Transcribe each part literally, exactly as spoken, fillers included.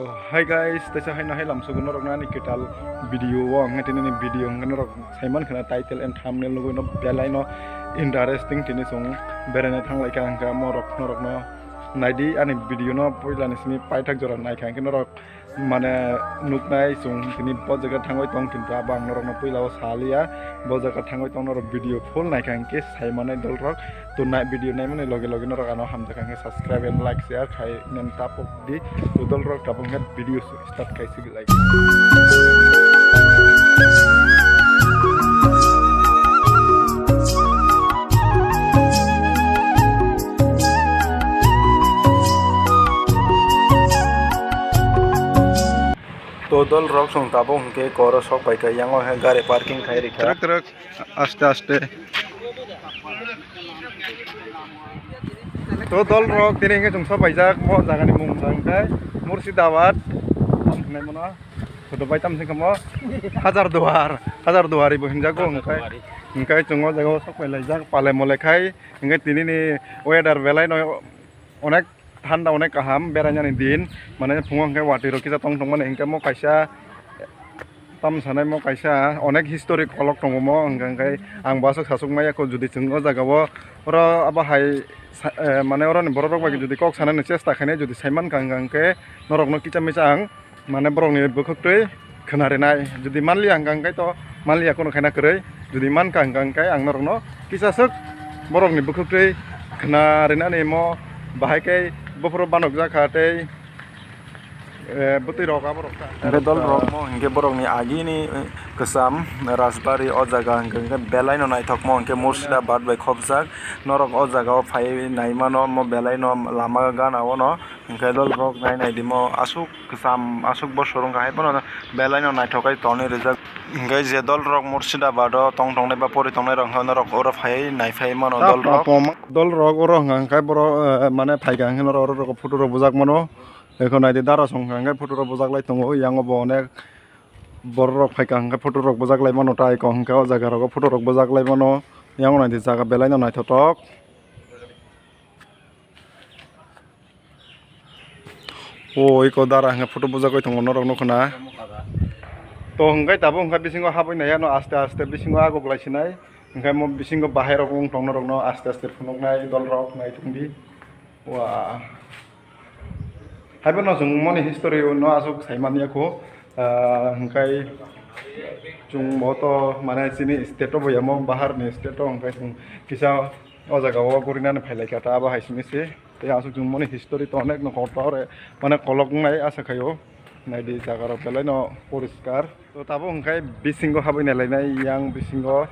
Hi guys, teisa haino hai lamsogo norokno ani kwtal video o, hwnkhe tini ni video hwnkhe norok saiman khna title and thumbnail nugwi no belai no interesting, tini chwng beraina thanglaikha, hwnkhe morok norokno naidi ani video no puila ni simi paithak jora naikha, hwnkhe norok mane nuknai chwng tini bo jaga thangwi tong, kintu abo ang norokno puila o saliya, bo jaga thangwi tong norok video full naikha, hwnkhe saimanai dolrok. To nai video naimani loge loge norok ano hamjakha hwnkhe subscribe and like share khai nang tapok di. To dolrok tabuk hwnkhe video start khai sigi lai. To dolrok chwng tabuk hwnkhe koro sok bai kha, yango hwnkhe gari parking khai rikha. Truk truk. Aste aste. To dolrok tini hwnkhe chwng sok paijak, mo jagani mung wngkha hwnkhe Murshidabad. Tamo hwnwi mano. Photo bai tamo hwnkhe mo Hajar Duar, Hajar Duari bo hwnjago hwnkhe. Hwnkhe chwng o jaga o sok pai laijak, pale mole khai hwnkhe tini ni weather belai no onek thanda, onek kaham berainani din, mane phungo hwnkhe watwi rok kisa tong tongmani, hwnkhe mo kaisa tamo sanai mo kaisa onek history kolok tongo mo, hwnkhe, hwnkhe ang bo aswk sasuk maya kho, jodi chwng o jaga o oro abo hai sa-, eh, mane oroni borok rok bai jodi kok sanani chesta khainai, jodi saimankha hwnkhe norokno kisa misa ang mane borokni bwkhwktwi khwna rinai. Jodi manliya hwnkha hwnkhe to manliya, kono khaina kwrwi. Jodi mankha hwnkha hwnkhe ang norokno kisa swk borokni bwkhwktwi khwna rinani mo bahai khe buphuru banokjak kha tei, eh, bwtwi rok abo rok kha. Hwnkhe dolrok mo hwnkhe borokni agini, eh, kwcham Rajbari o jaga hwnkhe, hwnkhe belai no naithok mo hwnkhe Murshidabad bai khopjak. Norok o jaga o phaiwi naimano mo belai no lama gana o no. Hwnkhe dolrok nai nai di mo aswk kwcham aswk bosor wngkha, hai phano belai no naithok khe tonwi rijak. Hwnkhe je dolrok Murshidabad o tong tongnai ba pori tongnai rok wngkha, norok oro phaiwi nai phai mano dolrok. Dolrok oro hwnkha hwnkhe borok, eh, mane phaikha hwnkhe norok oro rok photo rok bujak mano. Eko nai di dara song hwnkha hwnkhe photo rok bujak lai tongo, yang o bo onek borok rok phaikha hwnkhe photo rok bujak lai mano, tai kok hwnkhe o jaga rogo photo rok bujak lai mano. Yang o nai di jaga belai no naithotok. O iko dara hwnkhe photo bujagwi tongo norok nukho na. To hwnkhe tabuk hwnkhe bisingo habwi nai ano aste aste bisingo aguk lai sinai. Hwnkhe mo bisingo bahai rok wng tong norokno aste aste phunuknai dolrok nai tongdi. Wa. Haibo no chwng moni history no aswk sai man ya kho. Ah, hwnkhe chwng bo to mane chini state o bo yamo bahar ni state o hwnkhe chwng kisa o jaga o gurinani phai lai kha ta abo hai simi se. Tei aswk chwng mani history to onek no kotor, mane kolok wngnai asa khaio. Naidi jaga rok belai no poriskar. To tabuk hwnkhe bisingo habwi nai lainai yang bisingo.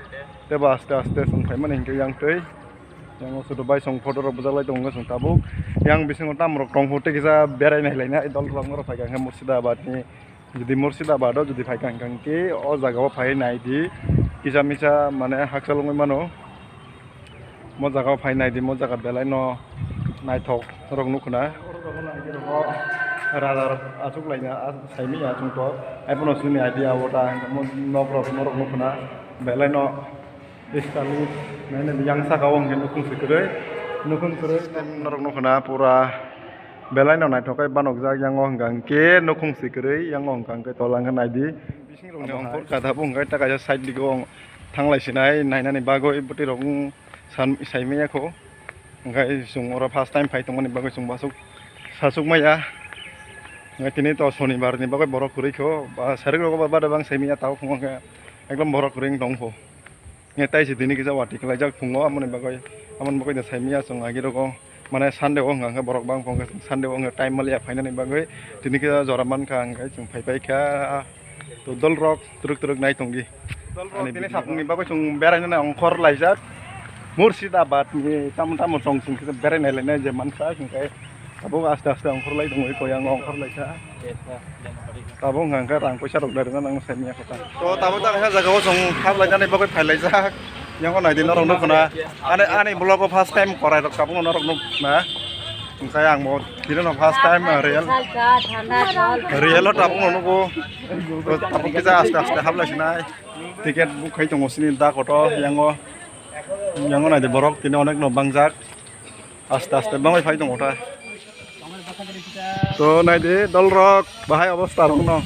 Tei bo aste aste chwng phaimani hinkhe yang twi. Yang o sudu bai chwng photo rok bujak lai tongo chwng tabuk. Yang bisingo tamo rok tong ho tei kisa berai nai lainai dol rok norok phaikha hwnkhe Murshidabad ni. Jodi Murshidabad o jodi phaikha hwnkhe o jaga o phai nai di, kisa misa mane hakchal wngwi mano. Mo jaga o phai nai di, mo jaga belai no naithok rok nukho na. Raja rok achuk lai na, saimanya achuk tok. Ai phano chini idea o ta, mo nok rok norok nukho na belai no. Istali, nai nai yang saka o hwnkhe nukhung si kwrwi, nukhung kwrwi. Norok nukho na pura belai no naithok khe banokjak, yang o hwnkha hwnkhe nukhung si kwrwi, yang o hwnkha hwnkhe tola hwnkhe nai di. Bising rok ni ongkhor kada bo hwnkhe ta kaisa side dik o thang lai sinai, nainani bagwi bwtwi rok wng san-, saimanya kho. Hwnkhe chwng oro first time phai tongmani bagwi chwng bo aswk sasuk maya. Hwnkhe tini to sonibar ni bagwi borok kwrwi kho, ba sarwk rogo ba bada bang saimanya tabuk phungo hwnkhe ekdom borok kwrwi wng tong kho. Nge tai se tini kisa watwi kwlaijak phungo, amoni bagwi, amoni bagwi da saimanya chwng agi rogo, mane Sunday o hwnkha hwnkhe borok bang phungo, Sunday o hwnkhe time maliya phainani bagwi tini kisa jora mankha hwnkhe chwng phai paikha. To dol rok twrwk twrwk nai tongdi. Dol rok ani tini video sapungni bagwi chwng berainani ongkhor laijak. Murshidabad ni tamo tamo chwng chwng kisa berai nai lainai je mankha hwnkhe. Tabuk aste aste ongkhorlai tongo, eko yang ongkhorlaikha. Tabuk hwnkha hwnkhe rang poisa rok berna nang saimanya kho ta. To tabuk ta kaisa jaga o chwng hap lainani bagwi phai laijak. Yang o naidi norok nukho na. Ani, ani vlog o first time korai rok tabuk norok nuk na. Hwnkhe ang bo tini no first time, uh, real. Real o tabuk no nugo. To tabuk kisa aste aste hap lai sinai. Ticket book khai tongo sini da koto yang o. Yang o naidi borok tini onek no bangjak. Aste aste bangwi phai tongo ta. To naidi dolrok bahai obostha rokno.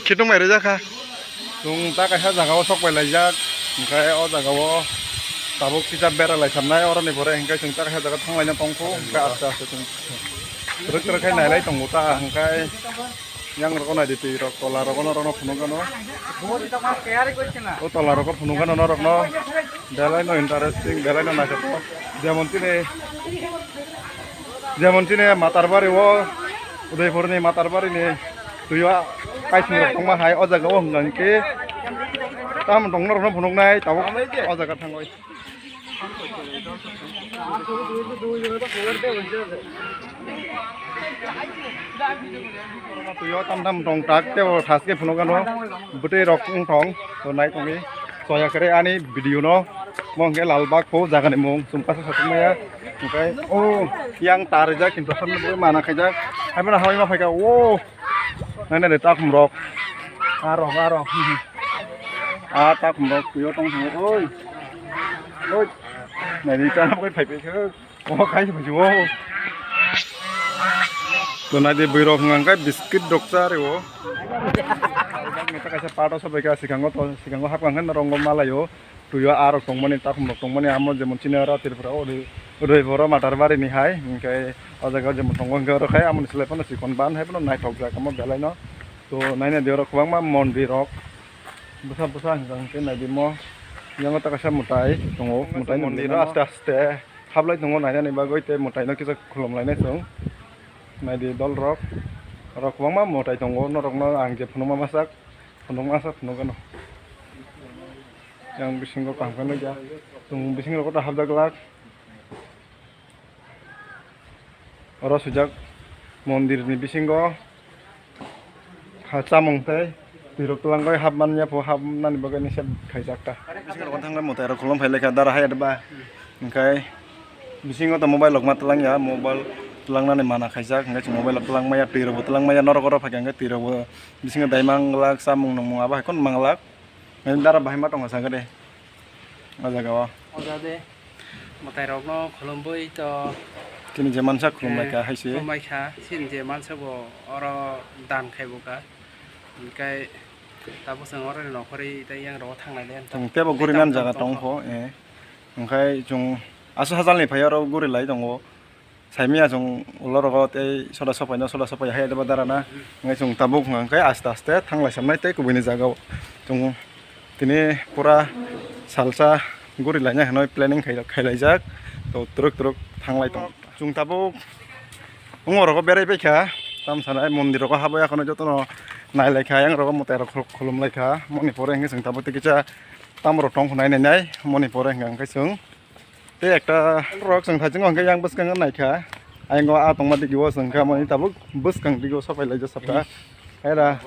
Khitung mai rijak kha. Chwng ta kaisa jagao sok pai laijak. Hwnkhe o jagao tabuk kisa bera lai samnai oroni pore hwnkhe chwng ta kaisa jaga thang laina tong kho. Hwnkhe aste aste chwng twrwk twrwk khe nai lai tongo ta hwnkhe. Yang rokno naidi twi rok tola rokno norokno phunuk gano. O tola rokno phunuk gano norokno. Belai no interesting, belai no naithotok. Jemon chini, jemon chini Matarbari o, Udaipurni Matarbari ni twi o kaising rok tongma hai o jaga o hwnkha hwnkhe. Tamo tong norokno phunuknai tabuk o jaga thangwi. Twi o tam tam tong tak tei bo thas khe phunuk gano bwtwi rok wng thong to nai tongwi soya khe ani video no mo hwnkhe Lalbagh pho jaga ni mung chwng kasa satung maya hwnkhe o yang tar rijak kintu aswk mana khaijak hai mano hamai ma phaikha o. Nai nai de takhum rok. A rok, a rok. A takhum rok twi o tong thang oi. Oi. Nai ni chana bai phai phai khe. O khai phai o. To nai de bwrwi rok hwnkha khe biscuit rok cha re o. Kaisa pato sobai kha sikango to sikango hapkha hwnkhe norok malai o. Twi o a rok tongmani, takhum rok tongmani, amo jemon chini oro Tripura o ri, rwi boro Matarbari ni hai, hwnkhe o jaga o jemon tongo, hwnkhe oro khai amoni slai phano chikon ban hai phano naithok jak, amo belai no. To naina di oro kwbangma mondir rok bwsa bwsa hwnkha hwnkhe naidi mo, yango ta kaisa mwtai tongo, mwtai mondir o aste aste hablai tongo nainani bagwi, tei mwtai no kisa khulum lainai chwng. Naidi dol rok, oro kwbangma mwtai tongo, norok no ang je phunukma masak, phunukma masak phunuk gano. Yang bisingo kaham khe nukya. Chwng bisingo kotor hapjak glak. Oro swijak mondir ni bisingo ha chamung tei twi rok twlangwi hapman ya pho hapnani bagwi nise khaijak ta. Bisingo rok thangwi mwtai rok khulum phai laikha dara hai ba. Hwnkhe bisingo to mobile rok ma twlang ya, mobile twlangnani mana khaijak, hwnkhe chwng mobile rok twlang maya, twi rok bo twlang maya, norok oro phaikha hwnkhe twi rok bo bisingo dai manglak, chamung nungmung abo hai kheno manglak. Dara bahai ma tongo sakhe de o jaga o. O jaga de mwtai rok no khulumwi to. Chini je mansa khulum lai kha hai se. Khulum lai kha, chini je mansa bo oro dan khai bo kha. Hwnkhe tabuk chwng oro ni nokhorwi tei yang rogo thang lai le. Chwng tebo guri nan jaga tong kho, eh. Hwnkhe chwng aswk hachal ni phai oro guri lai tongo. Saimanya chwng ulo rogo tei soda sopai no soda sopai hai deba dara na. Hwnkhe chwng tabuk hwnkha hwnkhe aste aste thanglai samnai tei kubuni jaga o. Chwng tini pura salsa guri laina hinwi planning khai, khai laijak. To twrwk twrwk thanglai tong. Chwng tabuk wng orogo berai baikha. Tam sanai mondir rogo habwi akhano jotono nai laikha, yang rogo mwtai rok khulum laikha. Moni pore hwnkhe chwng tabuk tei kisa tam rok tong nai nai nai. Moni pore hwnkha hwnkhe chwng Tei ekta rok chwng thaichung hwnkhe yang bwskango naikha. Ayang o a tongma digi o chwng kha mani tabuk bwskang digi o sapai laijak sapta. Era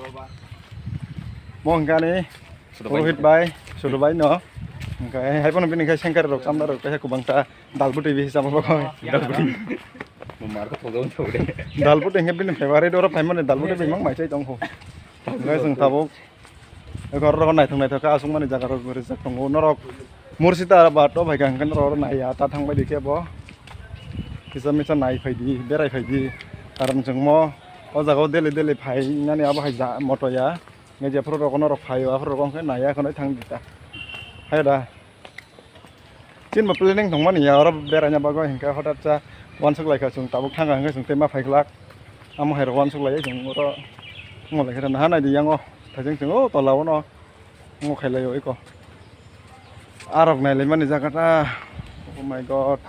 mo hwnkhe ani Sudu bai. Rohit bai, Sudu bai no. Hwnkhe hai phano bini khe sengkar rok chamda rok khe kubang ta dal bwtwi bisi chama bagwi. Dal bwtwi. Bo mar ko thogo thogo de. Dal bwtwi hwnkhe bini favorite oro phaimani dal bwtwi bimang mai chai tong kho. Hwnkhe chwng tabuk Eko oro naithok naithok khe aswkmani jaga rok rijak tongo. Norok Murshidabad o phaikha hwnkhe norok oro naiya ta thangbai di khe bo. Kisa misa nai phaidi, berai phaidi. Karon chwngmo o jaga o daily daily phainani abo hai ja moto ya. Nge jephuru rok norok phaio aphuru rok wngkhe naiya khwnwi thangdi ta. Hai da. Chini bo planning tongmani ya, oro beraina bagwi hinkhe hotat sa uansuk laikha chwng tabuk thangkha hinkhe chwng tei ma phaiglak. Amo hai rok uansuk laiya chwng oro wng laikha naha naidi yango thaijwng chwng o tola o no wng khailai o eko. Arok nailaimani jaga ta. Oh my God.